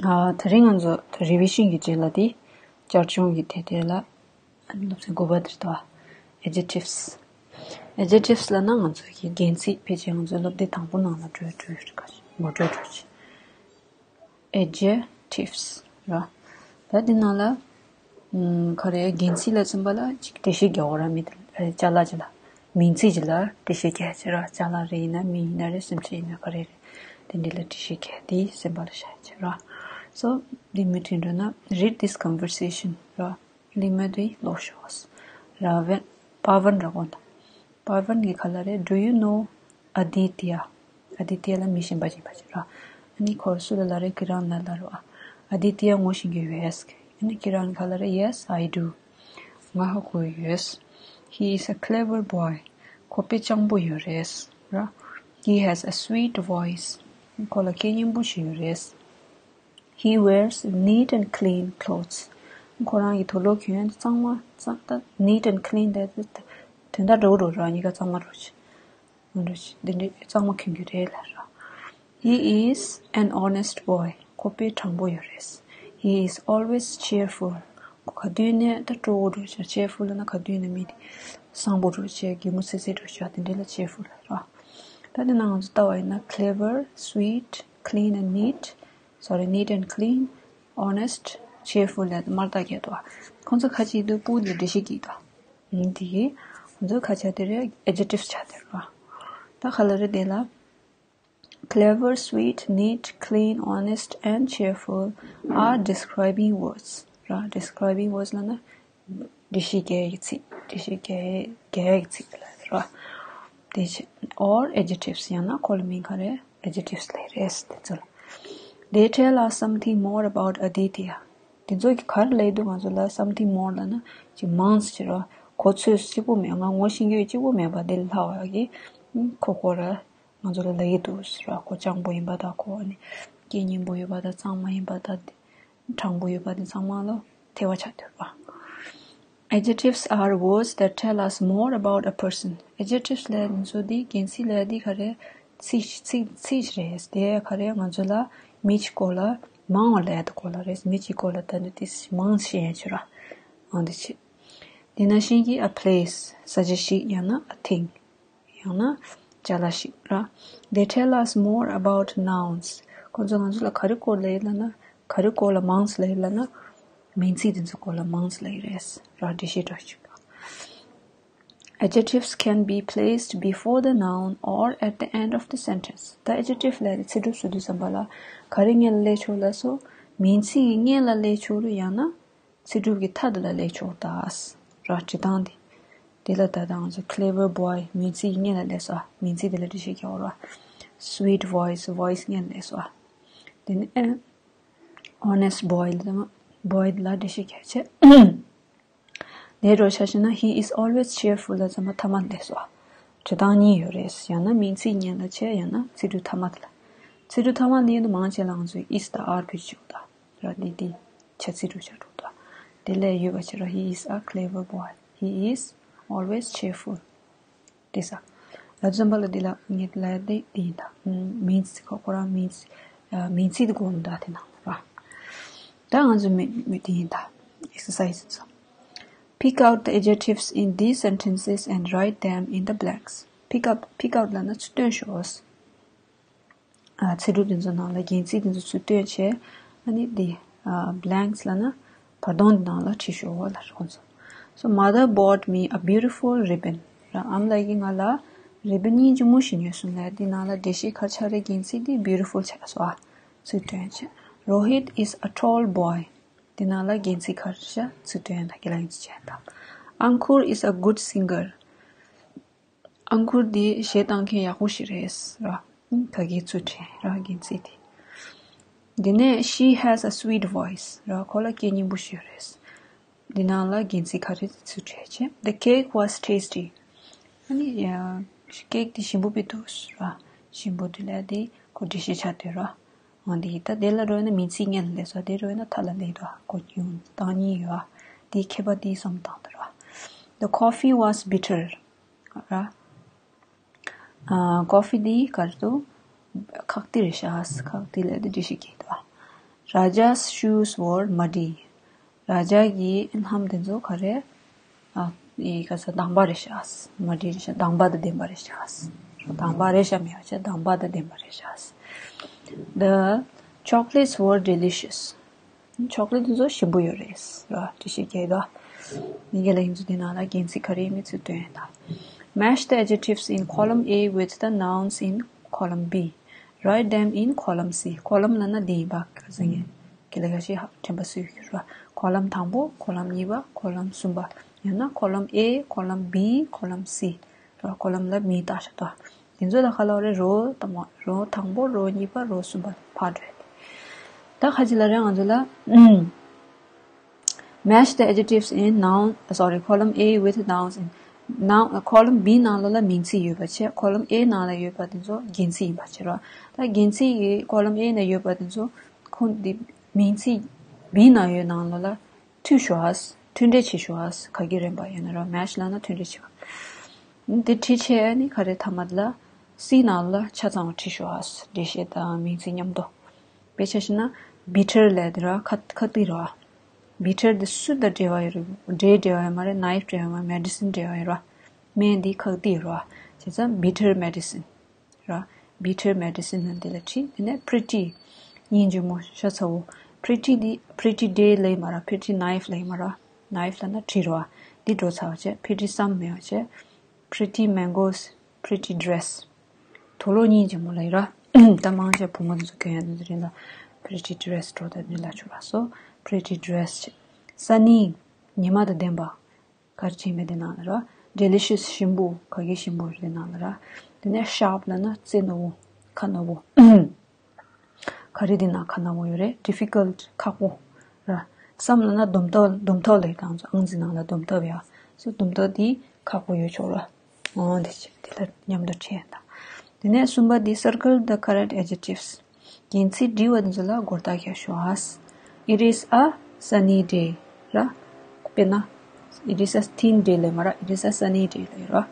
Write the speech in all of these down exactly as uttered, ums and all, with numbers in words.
ཨ། དེ་རིང་ང་ཚོ་revision གི་རྗེས་ལ་དེ་བསྐྱར་སྦྱོང་གི་དེ་དེ་ལ་སློབ་ཚན་དགུ་པ་དེ་རེད་དོ། Adjectives. Adjectives ལབ་ན་ང་ཚོ་གི་རྒྱན་ཚིག་ཕལ་ཆེར་ང་ཚོའི་སློབ་དེབ་དང་པོ་ནང་ལ་འགྲོ་འགྲོ་ངོ་སྤྲོད་འགྲོ་ཆེ། Adjectives ར། ད་འདི་ནང་ལ་ཨམ། ག་རེ་རྒྱན་ཚིག་ལ་ཚིམ་པ་ལ་ཅིག་འགྲེལ་བཤད་རྒྱག་འོ་ར། མི་དེ་ཅ་ལག་ཅིག་ལ་མིང་ཚིག་ཅིག་ལ་འགྲེལ་བཤད་རྒྱག་ཆེ་ར། ཅ་ལག་རེ་ཡིན་ན་མི་ཡིན་ན་རེ་སེམས་ཅན་ཡིན་ན་ག་རེ་རེ་དེ་འདྲ་ལ་འགྲེལ་བཤད་རྒྱག་དེ་ཚིམ་པ་ལ་བྱ་ཆེ་ར། So འདི་མུ་མཐུད་འགྲོ་ན། Read this conversation ར། གླེང་མོལ་འདི་ཀློག་ཤོག Raven, Pavan ར་གོ་ད། Pavan གི་ག་ལ་རེ། Do you know Aditya? Aditya ལ་མི་གཞན་པ་ཅིག་པ་ཅིག་ར། ཨ་ནི་ཁོ་སུ་ལ་ལ་རེ། Kiran ལ་ལ་རོ། Aditya ངོ་ཤེས་ཀྱི་ཡོད། ཨ་ནི་Kiran ག་ལ་རེ། Yes, I do. ང་ཧ་གོ་ཡོད། He is a clever boy. ཁོ་དཔེ་སྤྱང་པོ་ཡོད་རེད་ར། He has a sweet voice. ཁོ་ལ་སྐད་སྙན་པོ་ཞིག་ཡོད་རེད། He wears neat and clean clothes. ཁོ་རང་གི་དུག་ལོག་གྱོན་གཙང་མ་གཙང་ད་neat and clean དེ་དོན་དག་འགྲོ་འགྲོ་ར། གཉིས་ཀ་གཙང་མ་འགྲོ་ཆེ། འགྲོ་ཆེ་འདི་འདྲའི་གཙང་མ་གྱོན་གྱི་རེད་ལ་ར། He is an honest boy. ཁོ་དཔེ་དྲང་པོ་ཡོད་རེད། He is always cheerful. ཁོ་ག་དུས་ནས་ད་སྤྲོ་བོ་འགྲོ་ཆེ། Cheerful ལབ་ན་ག་དུས་ནས་མི་དེ་བཟང་པོ་འགྲོ་ཆེ། གད་མོ་ཚེ་ཚེ་འགྲོ་ཆེ། དེ་འདྲ་ལ་cheerful ལ་ར། ད་དེ་ནང་ང་ཚོ་ལྟ་བ་ཡིན་ན། Clever, sweet, clean and neat. Sorry, neat and clean, honest, cheerful ལ་མར་ལྟ་གྱི་འདུག་ཁོང་ཚོ་ཁ་ཅིག་དུ་པུ་ལ་འགྲེལ་བཤད་ཀྱི་འདུག་འདི་ཁོང་ཚོ་ཁ་ཆ་དེ་རེད། Adjectives ཆ་དེ་རེད། ད་ག་ལ་རེད་དེ་ལ། Clever, sweet, neat, clean, honest and cheerful are describing words ར། Describing words ལབ་ན་འགྲེལ་བཤད་རྒྱག་ཡག་གི་ཚིག་འགྲེལ་བཤད་རྒྱག་ཡག་གི་ཚིག་ལ་ར། དེ་ཆེ། Or adjectives ཡང་ན་ཁོ་ལ་མིང་ག་རེ། Adjectives ལབ་རེད་དེ་ཚོ་ལ། They tell us something more about Aditya. དེ་ཚོ་གི་ག་རེ་ལབ་འདུག་ང་ཚོ་ལ་something more ལབ་ན་ཅིག་མང་ཙམ་ཅིག་ར། གོ་ཚོད་གཅིག་པོ་མེད། ང་ངོ་ཤེས་ཀྱི་གཅིག་པོ་མེད་པ་དེ་ལ་ལྷག་པ་གི་ཁོ་ཁོ་ར། ང་ཚོ་ལ་ལབ་ཀྱི་འདུག་ཟེར་བ། ཁོ་སྤྱང་པོ་ཡིན་པ་དང་། ཁོ་ཨ་ནི་སྐད་སྙན་པོ་ཡོད་པ་དང་། གཙང་མ་ཡིན་པ་དང་། དྲང་པོ་ཡོད་པ་དེ་ཚང་མ་ལ་ཐེ་བ་ཆགས་འདུག་བ། Adjectives are words that tell us more about a person. Adjectives ལབ་ཡག་དེ་ཚོ་དེ་རྒྱན་ཚིག་ལབ་ཡག་དེ་ག་རེ། ཚིག་ཚིག་ཚིག་རེད། དེ་ག་རེ་ང་ཚོ་ལ་མི་གཅིག་སྐོར་ལ་མང་བ་ལབ་ཡག་དེ་སྐོར་ལ་རེད། མི་གཅིག་སྐོར་ལ་ད་ནི་དེ་མང་བཤད་ཡག་ཆོས་ར། འོ་དེ་བྱེད། དེ་ནང་བཞིན་གྱི་a place ཟེར་བྱ་ཞིག་ཡང་ན་a thing ཡང་ན་ཅ་ལག་ཞིག་ར། They tell us more about nouns. ཁོང་ཚོ་ང་ཚོ་ལ་ག་རེ་སྐོར་ལབ་ཡོད་ལབ་ན། ག་རེ་སྐོར་ལ་མང་ཙམ་ལབ་ཡོད་ལབ་ན། མིང་ཚིག་དེ་ཚོ་སྐོར་ལ་མང་ཙམ་ལབ་ཡོད་རེད་ར། འགྲེལ་བཤད་འདྲ་ཞིག་ར། Adjectives can be placed before the noun or at the end of the sentence. ད་adjective ལབ་ཡག་དེ་ཚིག་གྲུབ་བཟོ་དུས་ཙམ་པ་ལ་ག་རེ་སྔོན་ལ་སླེབས་ཆོག་ལབ་སོང་། མིང་ཚིག་གི་སྔོན་ལ་སླེབས་ཆོག་རེད། ཡང་ན་ཚིག་གྲུབ་ཀྱི་མཐའ་དེ་ལ་སླེབས་ཆོག་ད་ཟེར་བ། འབྲི་སྟངས་དེ། དེ་ལ་ད་ལྟ་ང་ཚོ་clever boy མིང་ཚིག་གི་སྔོན་ལ་སླེབས་སོང་། མིང་ཚིག་དེ་ལ་འགྲེལ་བཤད་རྒྱག་དགོས་རེད་བ། Sweet voice, voice སྔོན་ལ་སླེབས་སོང་། དེ་ནས་ཨེ། Honest boy ལ་ད་boy ལ་འགྲེལ་བཤད་རྒྱག་བྱས། དེ་འདྲ་ཆ་བཞག་ན། He is always cheerful ལ་ཚང་མ་མཐའ་མ་སླེབས་སོང་། འབྲི་སྟངས་གཉིས་ཡོད་རེད། ཡང་ན་མིང་ཚིག་སྔོན་ལ་བྱས། ཡང་ན་ཚིག་གྲུབ་མཐའ་མ་དེ་ལ། ཚིག་གྲུབ་མཐའ་མ་འདི་ཡིན་ན་མང་ཆེ་ལ་ང་ཚོས་is དང་are བེད་སྤྱོད་ད་ར། འདི་འདི་ཆ་ཚིག་གྲུབ་ཆ་གྲུབ་ད། དེ་ལས་ཡོད་པ་བྱས་ར། He is a clever boy. He is always cheerful. དེ་ས། ལབ་ཙམ་པ་ལ་འདི་ལ་ངེད་ལ་དེ་དེ་ཡིན་ད། མིང་ཚིག་ཁོ་ཁོ་རང་མིང་ཚིག་མིང་ཚིག་དེ་གོ་མི་ད་དེ་ནང་ར། ད་ང་ཚོ་མི་མི་དེ་ཡིན་ད། Exercise ཚོ། Pick out the adjectives in these sentences and write them in the blanks. Pick up, pick out ལབ་ན་ཚུར་བཏོན་ཤོག་ཨ། ཚིག་གྲུབ་དེ་ཚོ་ནང་ལ་རྒྱན་ཚིག་དེ་ཚོ་ཚུར་བཏོན་བྱས། ཨ་ནི་འདི་ཨ། blanks ལབ་ན་བར་སྟོང་དེ་ནང་ལ་བྲིས་ཤོག་ལབ་རེད་ཁོང་ཚོ། So mother bought me a beautiful ribbon. ར། ཨ་མ་ལགས་ཀྱིས་ང་ལ་ribbon སྙིང་རྗེ་མོ་ཞིག་ཉོས་སོང་ལབ། འདི་ནང་ལ་འགྲེལ་བཤད་ག་རེ་ཆགས་རེད། རྒྱན་ཚིག་འདི་beautiful ཆགས་སོང་ཨ། ཚུར་བཏོན་བྱས། Rohit is a tall boy. འདི་ནང་ལ་རྒྱན་ཚིག་ག་རེ་ཆགས། ཚུར་བཏོན་ད་ཁྱེད་རང་གིས་བྱས་ད། Ankur is a good singer. ཨང་ཁུར་འདི་གཞས་བཏང་མཁན་ཡག་པོ་ཞིག་རེད་ར། ག་གི་ཚུར་བྲིས་ར་རྒྱན་ཚིག་དེ། འདི་ནས་she has a sweet voice ར། ཁོ་ལ་སྐད་སྙན་པོ་ཞིག་ཡོད་རེད། འདི་ནང་ལ་རྒྱན་ཚིག་ག་རེ་ཚུར་བྲིས་བྱས། The cake was tasty. ཨ་ནི་ཡ། ཀེག་དེ་ཞིམ་པོ་དཔེ་འདུག་ར། ཞིམ་པོ་འདི་ལ་དེ་ཁོ་འགྲེལ་བཤད་ཆགས་འདུག་ར། འོ་འདི་ད་དེ་ལ་རོལ་ན་མིང་ཚིག་སྔོན་ལ་སླེབས་སོང་། དེ་རོལ་ན་མཐའ་ལ་སླེབས་འདུག་ཁོ་ཡོང་སྟངས་གཉིས་ཡོད་ཨ། དེའི་ཁྱད་པར་དེ་བསམ་བཏང་དང་ར། The coffee was bitter. ར། ཨ། ཀོ་ཕི་འདི་ག་རེ་འདུག་ཁག་ཏི་རེད་ཤག་ཁག་ཏི་ལབ་དེ་འགྲེལ་བཤད་རྒྱག་འདུག Raja's shoes were muddy. རཱ་ཇཱ་གི་ལྷམ་དེ་ཚོ་ག་རེ། ཨ། ཨི་ག་ས་དྭངས་པ་རེད་ཤག་མ་དྲི་རེད་ཤག་དྭངས་པ་དང་ལྡན་པ་རེད་ཤག་དྭངས་པ་རེད་ཤག་མེད་པ་བྱས་དྭངས་པ་དང་ལྡན་པ་རེད་ཤག The chocolates were delicious. ཆོག་ལེ་དེ་ཚོ་ཞིམ་པོ་ཡོད་རེད་ར། དྲི་ཤེས་རྒྱག་ཡོད་དོ། མི་གེ་ལ་ཡིན་ཚུལ་དེ་ནང་ལ་རྒྱན་ཚིག་ག་རེ་ཡིན་མིན་ཚུལ་སྟོན་ཡོད་དོ། Match the adjectives in column A with the nouns in column B. Write them in column C. Column ལབ་ན་འདི་ཡིན་པ་ག་ཚོད་ཡིན། གི་ལ་ག་ཞིག་ཧ་དྲན་པ་སུས་ཤོད་ར། column དང་པོ། column གཉིས་པ། column གསུམ་པ། ཡང་ན་column A, column B, column C ར། column ལ་མིང་བཏགས་ཤག་དོ། དེ་ཚོ་ལ་ག་ལབ་རེད། རོ་དང་མ་རོ་དང་པོ། རོ་གཉིས་པ། རོ་གསུམ་པ་ཕར་འགྲོ་ཡ་དེ། ད་ག་ཅི་ལབ་རེད་ང་ཚོ་ལ། Match the adjectives in noun, sorry, column A with nouns in noun, column B ནང་ལོགས་ལ་མིང་ཚིག་ཡོད་པ་བྱས། column A ནང་ལ་ཡོད་པ་དེ་ཚོ་རྒྱན་ཚིག་ཡིན་པ་བྱས་རོ། ད་རྒྱན་ཚིག་གི་column A ནང་ཡོད་པ་དེ་ཚོ་ཁོང་དེ་མིང་ཚིག་B ནང་ཡོད་ནང་ལོགས་ལ་མཐུད་ཤོག་ཨ། མཐུད་འབྲེལ་བྱེད་ཤོག་ཨ། ག་གི་རན་པ་ཡིན་ན་རོ། match ལབ་ན་མཐུད་འབྲེལ་བྱེད་པ། དེ་བྲིས་བྱས་ནི་ག་རེ་ཐ་མ་ལ་C ནང་ལ་ཆ་ཚང་བ་བྲིས་ཤོག་ཨ། འགྲེལ་བཤད་དང་མིང་ཚིག་མཉམ་དུ། དཔེ་ཆ་བཞག་ན་bitter ལབ་དེ་ར་ཁ་ཁ་གཏིག་ར། bitter དེ་སུ་དང་འབྲེལ་བ་ཡོད་རེད། འབྲེལ་འབྲེལ་བ་ཡོད་མ་རེད། knife འབྲེལ་བ་ཡོད་མ་རེད། medicine འབྲེལ་བ་ཡོད་ར། སྨན་འདི་ཁ་གཏིག་ར། བྱས་ཙང་bitter medicine ར། bitter medicine ནི་འདི་ལ་བྲིས། དེ་ནས་pretty སྙིང་རྗེ་མོ་ཤ་ཚ་བོ། pretty འདི་pretty day ལབ་ཡོད་མ་ར། pretty knife ལབ་ཡོད་མ་ར། knife ལབ་ན་གྲི་ར། འདི་འགྲོ་ཚར་བ་བྱས། pretty some མེད་པ་བྱས། pretty mangoes, pretty dress. དུག་ལོག་སྙིང་རྗེ་མོ་ལབ་ཡོད་ར། ད་མང་ཆེ་བུ་མོ་འདི་ཚོ་གྱོན་ཡ་འདི་ཚོ་རིང་ལ་pretty dress འགྲོ་ད་འདི་ལ་ཆུ་ར་སོ། pretty dress བྱས། sunny ཉི་མ་དང་ལྡན་པ། གར་ཆེན་མེད་དེ་ནང་ལ་ར། delicious ཞིམ་པོ། ག་གི་ཞིམ་པོ་རེད་དེ་ནང་ལ་ར། དེ་ནས་sharp ལབ་ན་རྩེ་ནག་པོ། ཁ་ནག་པོ། ག་རེ་དེ་ན་ཁ་ནག་པོ་ཡོད་རེད། difficult ཁག་པོ་ར། some ལབ་ན་འདུམ་ཐག་འདུམ་ཐག་ལས་དང་ཚོ་ཨང་རྩིས་ནང་ལ་འདུམ་ཐག་ཡ། སོ་འདུམ་ཐག་དེ་ཁག་པོ་ཡོད་ཆོག་ར། འོ་དེ་བྱས་དེ་ལ་མཉམ་དུ་བྲིས་ཡ་ད། དེ་ནས་གསུམ་པ་དེ་circle the correct adjectives. རྒྱན་ཚིག་འབྲི་བ་འདི་ཚོ་ལ་སྒོར་རྟགས་རྒྱག་ཤོག་ཨ། It is a sunny day ར། དཔེར་ན། It is a thin day ལབ་མ་ར། It is a sunny day ལབ་ར།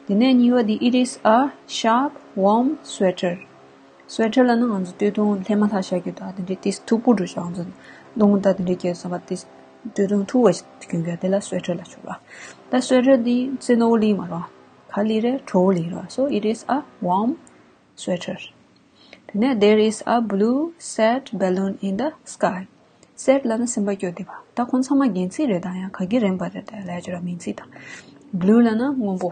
དེ་ནས་གཉིས་པ་འདི། It is a sharp, warm sweater. sweater ལབ་ན་ང་ཚོ་སྟོད་ཐུང་ལྷས་མ་ལྷ་ཤ་གི་དང་དེ་འདྲའི་ཏིས་མཐུག་པོ་འགྲོ་ཤག་ང་ཚོ་རླུང་དང་དེ་འདྲའི་སྐྱེལ་བསམ་པ་ཏིས་སྟོད་ཐུང་མཐུག་པ་ཞིག་གྱོན་གྱི་དེ་ལ་sweater ལབ་ཆོག་ར། ད་sweater འདི་རྩེ་ནག་པོ་ལི་མ་ར། ག་ལི་རེད། དྲོ་པོ་ལི་ར། So it is a warm sweater. དེ་ནས་there is a blue sad balloon in the sky. sad ལབ་ན་སེམས་པ་སྐྱོ་བདེ་བ། ད་ཁོང་ཚང་མ་རྒྱན་ཚིག་རེད། ད་ཡང་ག་གི་རན་པ་རེད་ད་ལས་ཅོ་ར་མིང་ཚིག་དང་། blue ལབ་ན་སྔོན་པོ།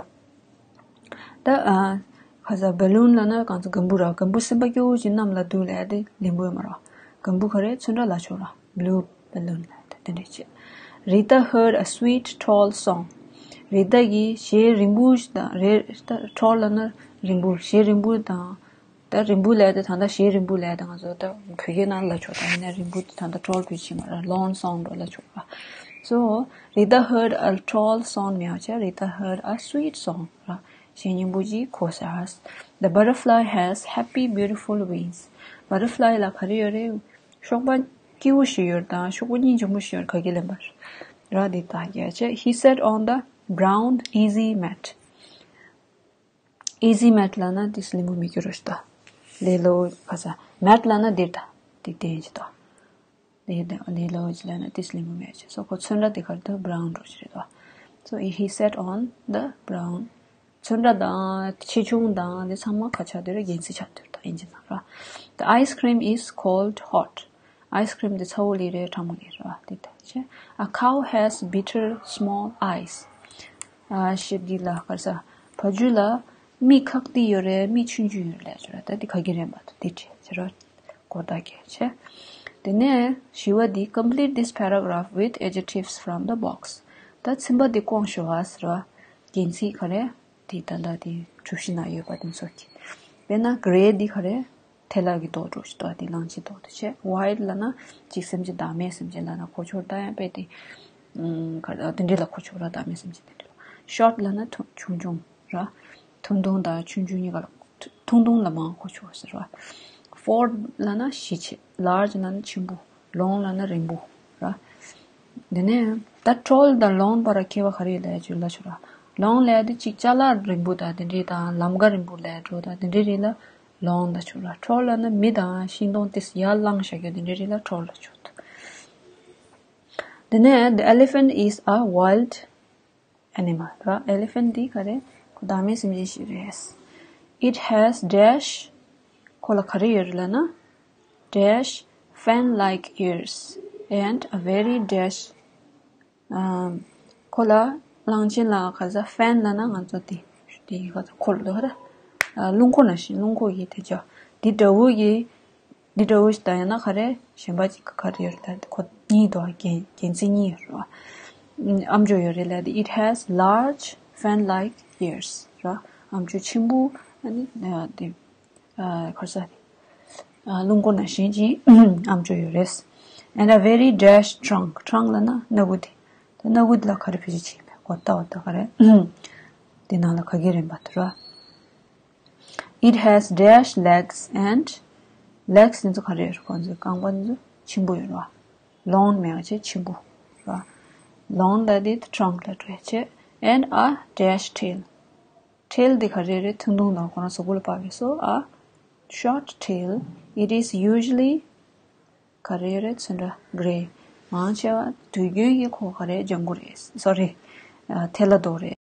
ད་ཨ། ཁ་ས་balloon ལབ་ན་གང་ཚོ་གམ་བུ་ར། གམ་བུ་སེམས་པ་སྐྱོ་བོ་ཅིག་གནམ་ལ་འདུག་ལབ་ཡ་དེ་ལེན་པོ་ཡོད་མ་ར། གམ་བུ་ག་རེ་ཚོན་ཁྲ་ལ་ཆོག་ར། blue balloon ལབ་ཡ་དེ་དེ་འདྲས་བྱས། Rita heard a sweet troll song. རི་ཏ་གིས་གཞས་རིང་པོ་ཞིག་དང་རེ་troll ལབ་ན་རིང་པོ། གཞས་རིང་པོ་དང་། ད་རིང་པོ་ལབ་ཡ་དེ་ད་ལྟ་གཞས་རིང་པོ་ལབ་ཡ་དེ་ང་ཚོ་ད་བོད་སྐད་ནང་ལ་ཆོག་ད་ཡིན་ན་རིང་པོ་དེ་ད་ལྟ་troll བོད་ཕྱི་མ་ར་long song འགྲོ་ལ་ཆོག་པ། So Rita heard a troll song མེད་པ་བྱས། Rita heard a sweet song ར། གཞས་སྙན་པོ་ཅིག་གོ་ས། The butterfly has happy beautiful wings. butterfly ལ་ག་རེ་ཡོད་རེད། གཤོག་པ་སྐྱིད་པོ་ཞིག་ཡོད་དང་གཤོག་པ་སྙིང་རྗེ་མོ་ཞིག་ཡོད་ག་གི་ལེན་པར་ར། འདི་ད་རྒྱ་ཆེ། He sat on the brown easy mat. easy mat ལབ་ན་ཏིས་ལེན་པོ་མེད་རྒྱུ་རོ་ཞིག་ད། ལེ་ལོ་ཁ་ས་mat ལབ་ན་འདིར་ད་འདི་བསྟན་ཞིག་ད། ལེ་ལོ་ལེ་ལོ་ཅི་ལབ་ན་ཏིས་ལེན་པོ་མེད་ཅེས་སོ། ཁོ་ཚོན་ཁྲ་དེ་གར་དུ་brown འགྲོ་ཞིག་རེད་ད། So he sat on the brown. ཚོན་ཁྲ་དང་ཆེ་ཆུང་དང་དེ་ཚང་མ་ག་ཆགས་དེ་རེད། རྒྱན་ཚིག་ཆགས་དེ་རེད་ད། ཨིན་ཇི་ནང་ར། The ice cream is cold hot. ice cream དེ་ཚ་བོ་ལི་རེད། གྲང་མོ་ལི་རེད་བ། དེ་ད་ཆེ། A cow has bitter small eyes. ཨ་ཤེབ་འདི་ལ་གར་ས་བ་རྒྱུད་ལ་མིག་ཁག་ཏི་ཡོད་རེད། མིག་ཆུང་ཆུང་ཡོད་རེད་ལས་ཆོག་ར། ད་དེ་ག་གི་རེད་པ། ད་དེ་ཆེ་ཆེ་ར། གོ་ད་གལ་ཆེ། དེ་ནས་བཞི་བ་འདི། Complete this paragraph with adjectives from the box. ད་ཚིམ་པ་འདི་སྐོང་ཤོག་ཨ་ཟེར་བ། རྒྱན་ཚིག་ག་རེ། དེ་ད་ལྟ་དེ་གྲུ་བཞི་ན་ཡོད་པ་དེ་ཚོ་གི། དཔེར་ན་grey འདི་ག་རེ། ཐལ་ལ་གི་མདོག་འགྲོ་ཞིག་ཏོ། དེ་གླང་ཆེན་མདོག་ཏུ་བྱས། white ལབ་ན་ཅིག་སེམས་ཅན་བདག་མེད་སེམས་ཅན་ལབ་ན་གོ་ཆོག་ད་ཡང་དཔེ་དེ་ཨུམ་ག་རེ་དེ་འདྲས་ལ་གོ་ཆོག་ར། བདག་མེད་སེམས་ཅན་དེ་འདྲས་ལ། short ལབ་ན་ཐུང་ཆུང་ཆུང་ར། ཐུང་ཐུང་དང་ཆུང་ཆུང་གཉིས་ཀ་ལ་ཐུང་ཐུང་ལ་མང་གོ་ཆོག་ཟེར་བ། four ལབ་ན་བཞི་བྱས། large ལབ་ན་ཆེན་པོ། long ལབ་ན་རིང་པོ་ར། དེ་ནས་ད་tall དང་long བར་ཁྱད་པར་ག་རེ་ལབ་ཡ་ཅིག་ལབ་ཆོག་ར། long ལབ་ཡ་དེ་ཅིག་ཅ་ལག་རིང་པོ་དང་དེ་འདྲས་དང་ལམ་ཀ་རིང་པོ་ལབ་འགྲོ་དང་དེ་འདྲས་རིགས་ལ། long ལབ་ཆོག་ར། troll ལབ་ན་མི་དང་ཤིང་སྡོང་དེ་ཚོ་ཡར་བསླངས་བཞག་རྒྱུ་དེ་འདྲ་རིགས་ལ་troll ལབ་ཆོག་འདུག་དེ་ནས་the elephant is a wild animal ར། elephant འདི་ག་རེ། ཁོ་བདག་མེད་སེམས་ཅན་ཞིག་རེད། It has dash ཁོ་ལ་ག་རེ་ཡོད་རེད་ལབ་ན། dash fan like ears and a very dash ཁོ་ལ་གླང་ཆེན་ལ་ག་ས་fan ལབ་ན་ང་ཚོ་དེ་དེ་ག་ས་འཁོར་ལོ་ར། རླུང་འཁོར་ནང་བཞིན་རླུང་འཁོར་གྱི་དེ་ཅོ། འདི་འདྲ་བོ་གི་འདི་འདྲ་བོ་ཞིག་དང་ཡང་ན་ག་རེ་གཞན་པ་ཅིག་ག་རེ་ཡོད་རེད་ལ། ཁོ་གཉིས་དོ་རྒྱན་རྒྱན་ཚིག་གཉིས་ཡོད་རེད་བ། ཨམ་ཅོག་ཡོད་རེད་ལ། It has large fan like ears ར། ཨམ་ཅོག་ཆེན་པོ་ཨ་ནི་དེ་ཁར་ས་རླུང་འཁོར་ནང་བཞིན་གྱི་ཨམ་ཅོག་ཡོད་རེད། And a very dash trunk. trunk ལབ་ན་སྣ་བུག་དེ། ད་སྣ་བུག་དེ་ལ་ག་རེ་བེད་སྤྱོད་བྱེད་པས་གོ་ལྟ་བ་ད་ག་རེ། དེ་ནང་ལ་ག་གེ་རེད་པ་དེ་ར། It has dash legs and legs འདི་ཚོ་ག་རེ་ཡོད་རེད། ཁོང་ཚོའི་རྐང་པ་འདི་ཚོ་ཆེན་པོ་ཡོད་རེད་བ། long མེད་པ་བྱས་ཆེན་པོ་ར། long ལབ་དེ་trunk ལ་འགྲོ་ཡ་བྱས། And a dash tail. tail འདི་ག་རེ་རེད། ཐུང་ཐུང་དང་ཁོ་རང་གཟུགས་པོ་ལ་བབས་པའི་སོ། a short tail. It is usually ག་རེ་རེད། ཚོན་ཁྲ་grey མང་ཆེ་བ་དུས་རྒྱུན་གྱི་ཁོ་ག་རེ་ལྗང་གུ་རེད། སོ་རི། ཐལ་བ་རྡོ་རེད།